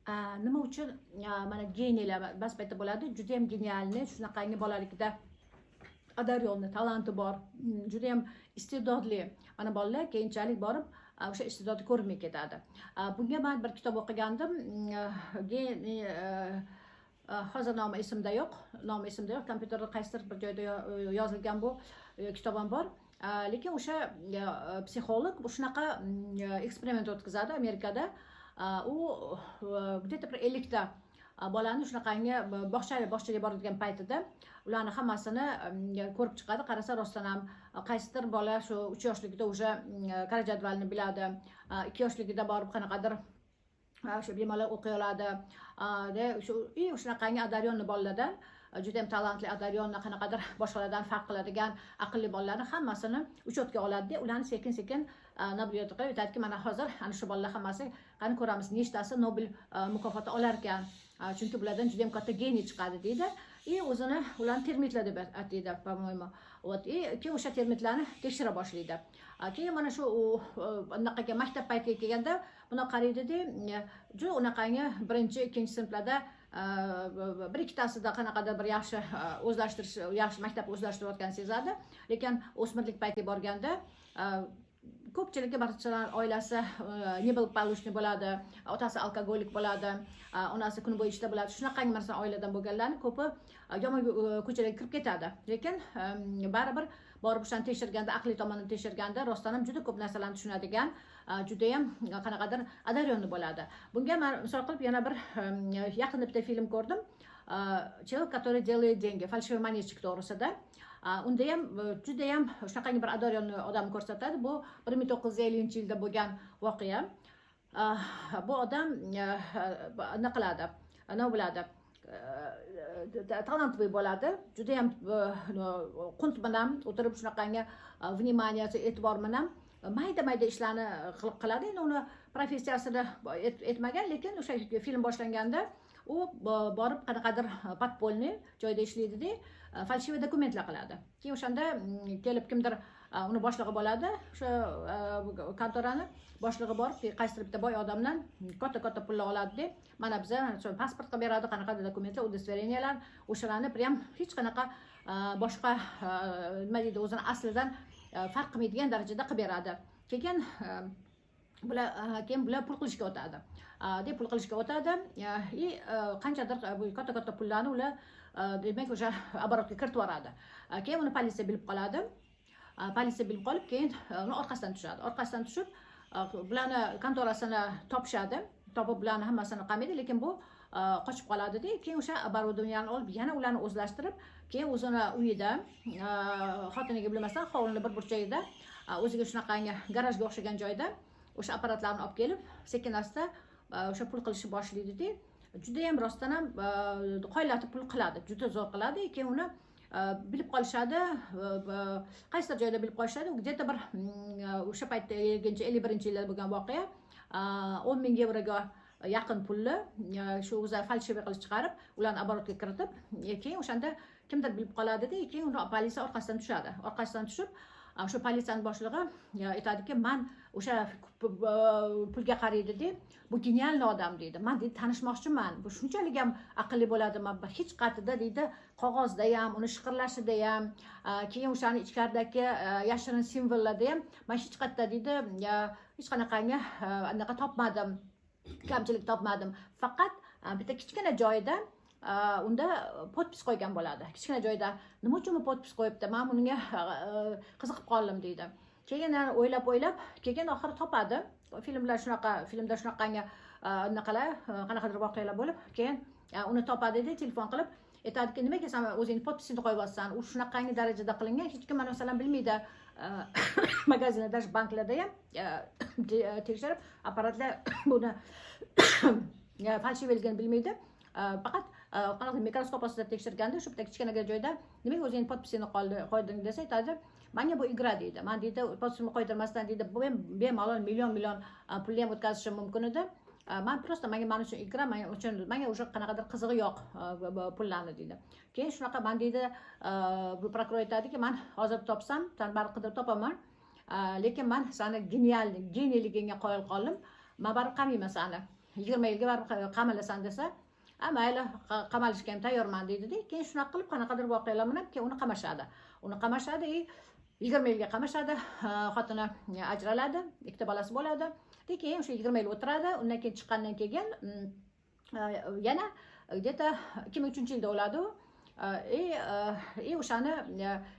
Nima uchun mana geniylar ba'zi paytda bo'ladi, judayam гениальный, shunaqangi bolalikda одаренный, talanti bor, judayam iste'dodli mana bolalar keyinchalik borib o'sha iste'dodi ko'rinmay ketadi. Bunga man bir kitob o'qigandim, geniy, hozir nomi esimda yo'q, nomi esimda yo'q, kompyuterda qaysidir bir joyda yozilgan bu kitob ham bor. Lekin o'sha psixolog shunaqa eksperiment o'tkazadi Amerikada. U где то bir 50 ta bolani shunaqangi bog'chaga boradigan paytida ularni hammasini ko'rib chiqadi. Qarasa, rostdan ham qaysidir bola shu 3 yoshligida уже kara jadvalni biladi, 2 yoshligida borib qanaqadir o'sha bemalol o'qiy oladi de shu и shunaqangi одаренный bolalardan, judayam talantli, одаренный, qanaqadir boshqalardan farq qiladigan aqlli bolalarni hammasini учет ga oladida, ularni sekin sekin наблюдать qilib aytadiki, mana hozir ana shu bolalar hammasi, qani ko'ramiz, nechtasi Nobel mukofoti olar ekan, chunki bulardan judayam katta geniy chiqadi, deydi. И o'zini ularni termitlar deb ataydi, по моему. Вот, и keyin o'sha termitlarni tekshira boshlaydi. Keyin mana shu anaqaga, maktab paytiga kelganda bunaqa qaraydida, juda unaqangi birinchi, ikkinchi sinflarda bir ikkitasida qanaqadir bir yaxshi o'zlashtirish, yaxshi maktab o'zlashtirayotganini sezadi. Lekin o'smirlik paytiga borganda ko'pchiligi, masalan, oilasi неблагополучный bo'ladi, otasi alkogolik bo'ladi, onasi kun bo'yi ishda bo'ladi, shunaqangi masalan oiladan bo'lganlarni ko'pi yomon ko'chalarga kirib ketadi. Lekin baribir borib o'shani tekshirganda, aqliy tomondan tekshirganda, rostdan ham juda ko'p narsalarni tushunadigan, judayam qanaqadir одаренный bo'ladi. Bunga man misol qilib yana bir yaqinda bitta film ko'rdim, «Человек, который делает деньги», фальшивый монетчик to'g'risida. Unda ham judayam shunaqangi bir одаренный odam ko'rsatadi. Bu 1950-yilda bo'lgan voqea. Bu odam nima qiladi, nima bo'ladi, талантливый bo'ladi, judayam qunt bilan o'tirib, shunaqangi внимание, e'tibor bilan mayda mayda ishlarni qiladi. Endi uni professiyasini aytmagan, lekin o'sha film boshlanganda u borib qanaqadir подпольный joyda ishlaydida, фальшивый dokumentlar qiladi. Keyin o'shanda kelib kimdir, uni boshlig'i bo'ladi, o'sha kontorani boshlig'i borib qaysidir bitta boy odamdan katta katta pullar oladida, mana biza shu pasport qilib beradi, qanaqadir dokumentlar, удостоверения lar, o'shalarni прям hech qanaqa boshqa, nima deydi, o'zini aslidan farq qilmaydigan darajada qilib beradi. Keyin bular, keyin bular pul qilishga o'tadi deb pul qilishga o'tadi и qanchadir bu katta katta pullarni ular demak o'sha оборот ga kiritib yuboradi. Keyin uni politsiya bilib qoladi. Politsiya bilib qolib, keyin uni orqasidan tushadi. Orqasidan tushib, bularni kontorasini topishadi. Topib, bularni hammasini qamaydi, lekin bu qochib qoladida, keyin o'sha оборудование ni olib, yana ularni o'zlashtirib, keyin o'zini uyida, xotiniga bilmasdan, hovlini bir burchagida o'ziga shunaqangi garajga o'xshagan joyda o'sha apparatlarni olib kelib, sekin asta o'sha pul qilishni boshlaydida, judayam rostdan ham qoyillatib pul qiladi, juda zo'r qiladi. Keyin uni bilib qolishadi, qaysidir joyda bilib qolishadi. Где то bir o'sha paytda 51-yilda bo'lgan voqea, 10 000 yevroga yaqin pulni shu o'zi фальшивый qilib chiqarib, ularni оборот ga kiritib, keyin o'shanda kimdir bilib qoladida, keyin uni politsiya orqasidan tushadi. Orqasidan tushib, o'sha politsiyani boshlig'i aytadiki, man o'sha pulga qaraydida, bu гениальный odam, deydi, man, deydi, tanishmoqchiman, bu shunchalik ham aqlli bo'ladimi? Hech qayerda, deydi, qog'ozda ham, uni shiqirlashida ham, keyin o'shani ichkaridagi yashirin simvollarda ham man hech qayerda, deydi, hech qanaqangi anaqa topmadim, kamchilik topmadim, faqat bitta kichkina joyida unda подпись qo'ygan bo'ladi. Kichkina joyda nima uchun bu подпись qo'yibdi, man bunga qiziqib qoldim, deydi. Keyin yana o'ylab o'ylab, keyin oxiri topadi. Filmlar shunaqa, filmda shunaqangi anaqalar, qanaqadir voqealar bo'lib, keyin uni topadida, telefon qilib aytadiki, nimaga san o'zingni подпись ingni qo'yyapsan, u shunaqangi darajada qilingan, hech kim mana masalan bilmaydi. Magazinlarda, даже banklarda ham tekshirib, apparatlar buni фальшивый ligini bilmaydi. Faqat qanaqa mikroskop ostida tekshirganda, shu bitta kichkinagina joyda nimaga o'zingni подпись ingni qo'yding desa, aytadi, manga bu игра, deydi, man, deydi, подпись imni qo'ydirmasdan, deydi, bu ham bemalol million million pulni ham o'tkazishim mumkin edi. Man просто manga, man uchun игра, man uchun, manga уже qanaqadir qizig'i yo'q pullarni, deydi. Keyin shunaqa man, deydi, bu prokuror aytadiki, man hozir topsam, san baribir qidirib topaman, lekin man sani genial geniyligingga qoyil qoldim, man baribir qamayman sani. 20 yilga baribir qamalasan desa, "A, mayli, qamalishga ham tayyorman", deydida. Keyin shunaqa qilib, qanaqadir voqealar bilan keyin uni qamashadi и 20 yilga qamashadi. Xotini ajraladi, ikkita bolasi bo'ladi. Keyin o'sha 20 yil o'tiradi. Undan keyin chiqqandan keyin yana где то 2003-yilda o'ladi u. И o'shani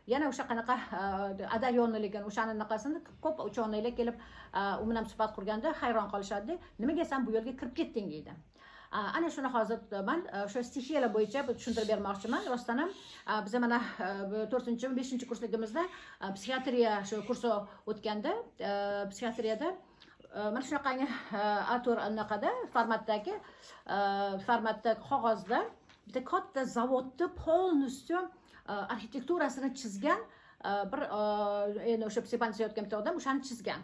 yana o'sha qanaqa одарённый ligini, o'shani anaqasini ko'p ученый lar kelib u bilan suhbat qurganda hayron qolishadi: "Nimaga san bu yo'lga kirib ketding?" deydi. Ana shuni hozir man o'sha stixiyalar bo'yicha tushuntirib bermoqchiman. Rostdan ham biza mana to'rtinchi, beshinchi kursligimizda psixiatriya shu kursi o'tganda, psixiatriyada mana shunaqangi A4 anaqada formatdagi, formatda qog'ozda bitta katta zavodni полностью arxitekturasini chizgan bir endi o'sha психбольница yotgan bitta odam o'shani chizgan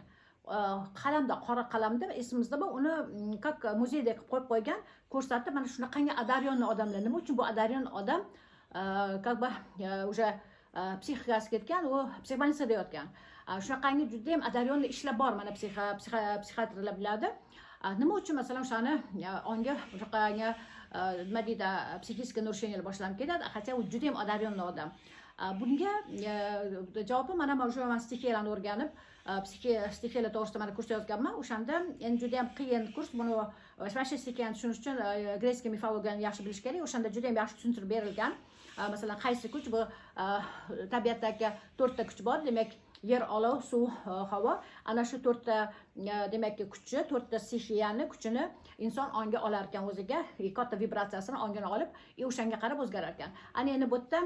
qalamda, qora qalamda. Esimizda bor, uni как muzeyda qilib qo'yib qo'ygan, ko'rsatib, mana shunaqangi одарённый odamlar, nima uchun bu одарённый odam как бы уже psixikasi ketgan, u психбольница da yotgan. Shunaqangi judayam одарённый ishlar bor. Mana psixiatrlar biladi, nima uchun, masalan, o'shani ongi shunaqangi, nima deydi, психический нарушения lar boshlanib ketadi, хотя u judayam одарённый odam. Bunga javobi mana уже man stixiyalarni o'rganib, stixiyalar to'g'risida mana kurs yozganman o'shanda. Endi judayam qiyin kurs, buni mana shu stixiyani tushunish uchun греческий mifologiyani yaxshi bilish kerak. O'shanda judayam yaxshi tushuntirib berilgan. Masalan, qaysi kuch bu? Tabiatdagi to'rtta kuch bor, demak, yer, olov, suv, havo. Ana shu to'rtta demak, kuchi, to'rtta stixiyani kuchini inson onga olar ekan o'ziga, katta vibratsiyasini ongini olib и o'shanga qarab o'zgarar ekan. Ana endi bu yerda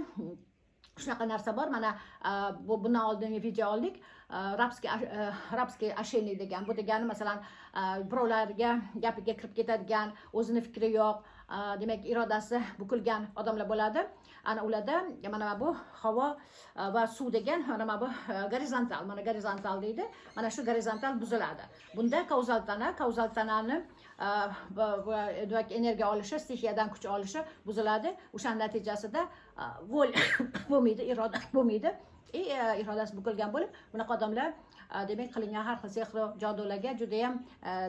shunaqa narsa bor. Mana bu bundan oldin video oldik, рабский ошейник degan. Bu degani, masalan, birovlarga gapiga kirib ketadigan, o'zini fikri yo'q, demak, irodasi bukilgan odamlar bo'ladi. Ana ularda mana bu havo va suv degan mana bu gorizontal, mana gorizontal deydi, mana shu gorizontal buziladi. Bunda kauzal tana, kauzal tanani demak, energiya olishi, stixiyadan kuch olishi buziladi. O'shani natijasida воля bo'lmaydi, iroda bo'lmaydi и irodasi bukilgan bo'lib, bunaqa odamlar demak, qilingan har xil sehru jodularga judayam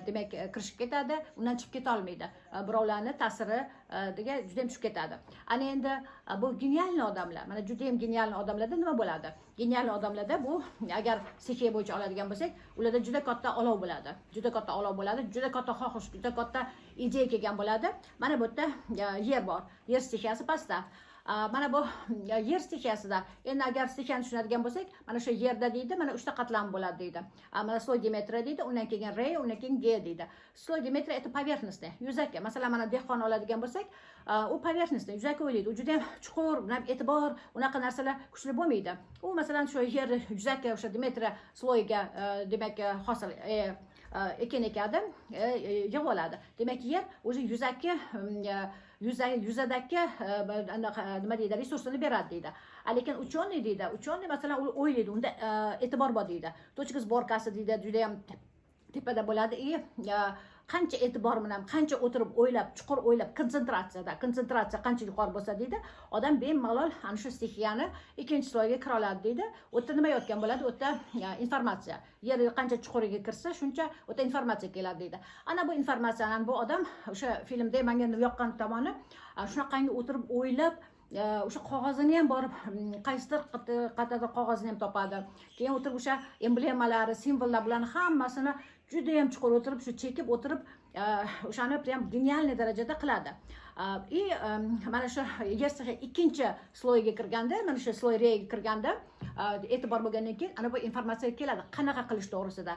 demak, kirishib ketadi, undan chiqib ketolmaydi, birovlarni ta'siriga judayam tushib ketadi. Ana endi bu гениальный odamlar, mana judayam гениальный odamlarda nima bo'ladi? Гениальный odamlarda bu, agar stixiya bo'yicha oladigan bo'lsak, ularda juda katta olov bo'ladi, juda katta olov bo'ladi, juda katta xohish, juda katta ideya kelgan bo'ladi. Mana bu yerda yer bor, yer stixiyasi pastda. Mana bu yer stixiyasida endi agar stixiyani tushunadigan bo'lsak, mana shu yerda deydi, mana uchta qatlam bo'ladi deydi. Mana слой Demetra deydi, undan keyin Reya, undan keyin G deydi. Слой Demetra — это поверхностный, yuzaki. Masalan, mana dehqon oladigan bo'lsak, u поверхностный, yuzaki o'ylaydi, u judayam chuqur e'tibor, unaqa narsalar kuchli bo'lmaydi. U, masalan, shu yer yuzaki, o'sha Demetra слой iga demak, hosil ekin ekadi, yig'ib oladi. Demak, yer o'zi yuzaki, yuzadagi anaqa, nima deydi, resursini beradi deydi. Lekin ученый deydi, ученый, masalan, u o'ylaydi, unda e'tibor bor deydi, точка сборка si deydi, judayam tepada bo'ladi и qancha e'tibor bilan, qancha o'tirib o'ylab, chuqur o'ylab, konsentratsiyada, konsentratsiya qancha yuqori bo'lsa deydi, odam bemalol ana shu stixiyani ikkinchi слой ga kira oladi deydi. U yerda nima yotgan bo'ladi? U yerda informatsiya. Yer qancha chuquriga kirsa, shuncha u yerda informatsiya keladi deydi. Ana bu informatsiyani bu odam o'sha filmda manga yoqqan tomoni, shunaqangi o'tirib o'ylab, o'sha qog'ozini ham borib, qaysidir qayerdadir qog'ozini ham topadi. Keyin o'tirib o'sha emblemalari, simvollar bilan hammasini judayam chuqur o'tirib, shu chekib o'tirib, o'shani прям гениальный darajada qiladi. И mana shu yer ikkinchi слой ga kirganda, mana shu слой Reyaga kirganda, e'tibor bo'lgandan keyin ana bu informatsiya keladi, qanaqa qilish to'g'risida.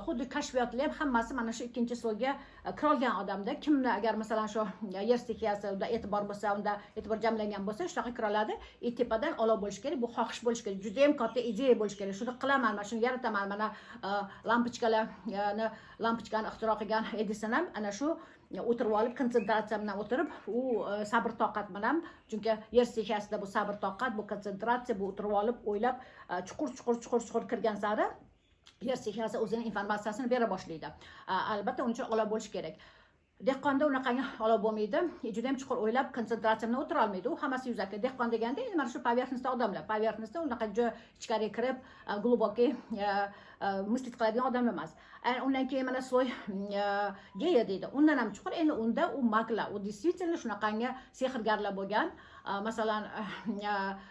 Xuddi kashfiyotlar ham hammasi mana shu ikkinchi слой ga kirolgan odamda. Kimni agar, masalan, shu yer stixiyasi, unda e'tibor bo'lsa, unda e'tibor jamlangan bo'lsa, shunaqa kira oladi. И tepadan olov bo'lishi kerak, bu xohish bo'lishi kerak, judayam katta ideya bo'lishi kerak: shuni qilaman, mana shuni yarataman. Mana lampochkalarni, lampochkani ixtiro qilgan Edison ham ana shu o'tirib olib, konsentratsiya bilan o'tirib, u sabr toqat bilan, chunki yer stixiyasida bu sabr toqat, bu konsentratsiya, bu o'tirib olib o'ylab, chuqur chuqur chuqur chuqur kirgan sari yer stixiyasi o'zini informatsiyasini bera boshlaydi. Albatta, uning uchun olov bo'lishi kerak. Dehqonda unaqangi olov bo'lmaydi, judayam chuqur o'ylab, konsentratsiya bilan o'tira olmaydi, u hammasi yuzaki. Dehqon deganda endi mana shu поверхностный odamlar, поверхностный, unaqa juda ichkariga kirib, глубокий. Мыслить qiladigan odamlar emas. Undan keyin mana слой Гея deydi, undan ham chuqur. Endi unda u маг lar, u действительно shunaqangi sehrgarlar bo'lgan. Masalan,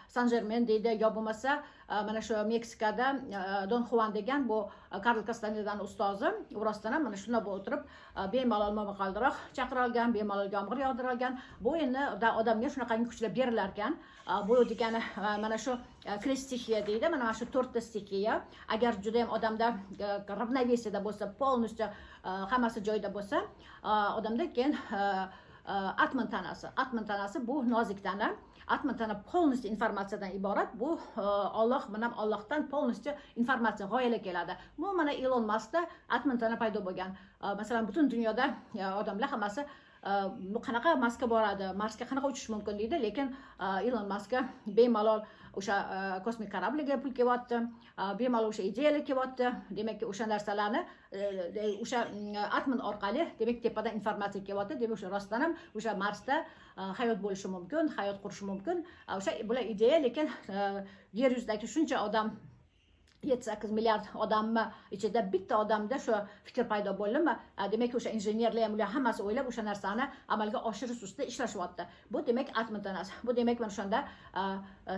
San Jermen deydi, yo bo'lmasa mana shu Meksikada Don Xuan degan, bu Karl Kastanedani ustozi. U rostdan ham mana shunday bo'lib o'tirib, bemalol momaqaldiroq chaqira olgan, bemalol yomg'ir yog'dira olgan. Bu endi odamga shunaqangi kuchlar berilar ekan. Bu degani mana shu крест стихия deydi, mana shu to'rtta стихия agar judayam odamda равновесие da bo'lsa, полностью hammasi joyida bo'lsa, odamda keyin atman tanasi. Atman tanasi bu nozik tana. Atman tana полностью informatsiyadan iborat. Bu Olloh bilan, Ollohdan полностью informatsiya, g'oyalar keladi. Bu mana Ilon Maskda atman tana paydo bo'lgan. Masalan, butun dunyoda odamlar hammasi qanaqa Marsga boradi, Marsga qanaqa uchish mumkin deydi, lekin Ilon Maskga bemalol o'sha kosmik корабль ga pul kelyapti, bemalol o'sha ideyalar kelyapti. Demak, o'sha narsalarni o'sha atman orqali, demak, tepadan informatsiya kelyapti. Demak, o'sha rostdan ham o'sha Marsda hayot bo'lishi mumkin, hayot qurishi mumkin. O'sha bular ideya, lekin yer yuzidagi shuncha odam, 7-8 milliard odamni ichida bitta odamda shu fikr paydo bo'ldimi, demak, o'sha injenerlar ham, ular hammasi o'ylab, o'sha narsani amalga oshirish ustida ishlashyapti. Bu demak atman tanasi. Bu demak mana o'shanda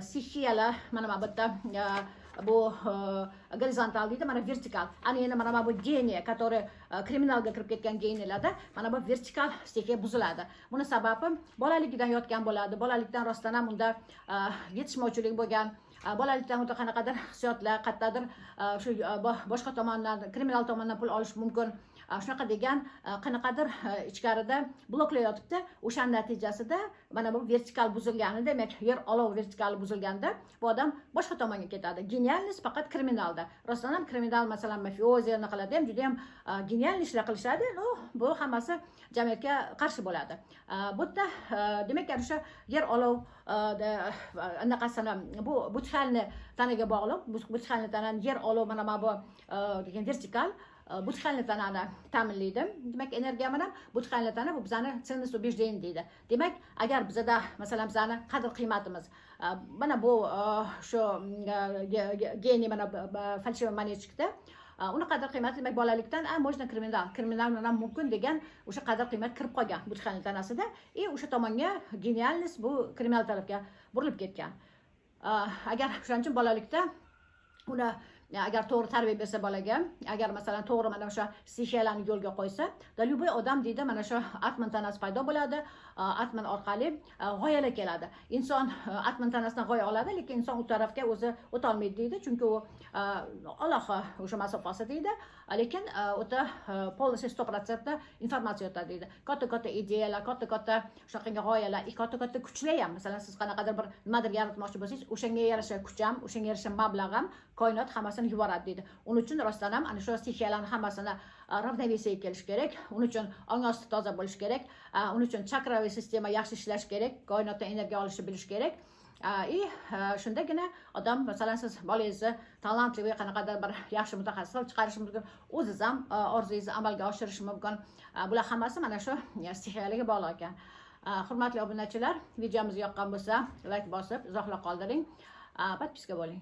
стихия lar mana bu yerda bu gorizontal deydi, mana vertikal. Ana endi mana bu гений, который kriminalga kirib ketgan гений larda mana bu vertikal стихия buziladi. Buni sababi bolaligidan yotgan bo'ladi. Bolalikdan rostdan ham unda yetishmovchilik bo'lgan, bolalikdan unda qanaqadir hissiyotlar, qayerdadir shu boshqa tomondan, kriminal tomondan pul olish mumkin, shunaqa degan qanaqadir ichkarida bloklar yotibdi. O'shani natijasida mana bu vertikal buzilgani, demak, yer olov vertikali buzilganda bu odam boshqa tomonga ketadi. Гениальность faqat kriminalda. Rostdan ham kriminal, masalan, mafiozi, anaqalarda ham juda yam гениальный ishlar qilishadi. Ну, bu hammasi jamiyatga qarshi bo'ladi. Bu yerda demak, ana o'sha yer olov anaqasini, bu будхиальный tanaga bog'liq. Будхиальный tanani yer olov mana bu degan vertikal будхиальный tanani ta'minlaydi. Demak, energiya bilan будхиальный tana, bu bizani ценность, убеждение deydi. Demak, agar bizada, masalan, bizani qadr qiymatimiz mana bu shu гений, mana фальшивый монетчик da uni qadr qiymati, demak, bolalikdan a можно kriminal bilan ham mumkin degan o'sha qadr qiymat kirib qolgan будхиальный tanasida и o'sha tomonga гениальность, bu kriminal tarafga burilib ketgan. Agar o'shaning uchun bolalikda uni agar to'g'ri tarbiya bersa bolaga, agar, masalan, to'g'ri mana o'sha стихия larni yo'lga qo'ysa да, любой odam deydi, mana shu atman tanasi paydo bo'ladi. Atman orqali g'oyalar keladi. Inson atman tanasidan g'oya oladi, lekin inson u tarafga o'zi o'tolmaydi deydi, chunki u Olloh o'sha masofasi deydi, lekin o'ta полностью 100% informatsiya o'tadi deydi. Katta katta ideyalar, katta katta shunaqangi g'oyalar и katta katta kuchlar ham. Masalan, siz qanaqadir bir nimadir yaratmoqchi bo'lsangiz, o'shanga yarasha kuch ham, o'shanga yarasha mablag' ham koinot hammasini yuboradi deydi. Uning uchun rostdan ham ana shu стихия larni hammasini равновесие ga kelish kerak. Uning uchun ong osti toza bo'lishi kerak, uning uchun чакровый система yaxshi ishlashi kerak, koinotdan energiya olishni bilish kerak. И shundagina odam, masalan, siz bolangizni talantli, qanaqadir bir yaxshi mutaxassis qilib chiqarish mumkin, o'ziz ham orzungizni amalga oshirish mumkin. Bular hammasi mana shu стихия larga bog'liq ekan. Hurmatli obunachilar, videomiz yoqqan bo'lsa, layk bosib, izohlar qoldiring, подписка bo'ling.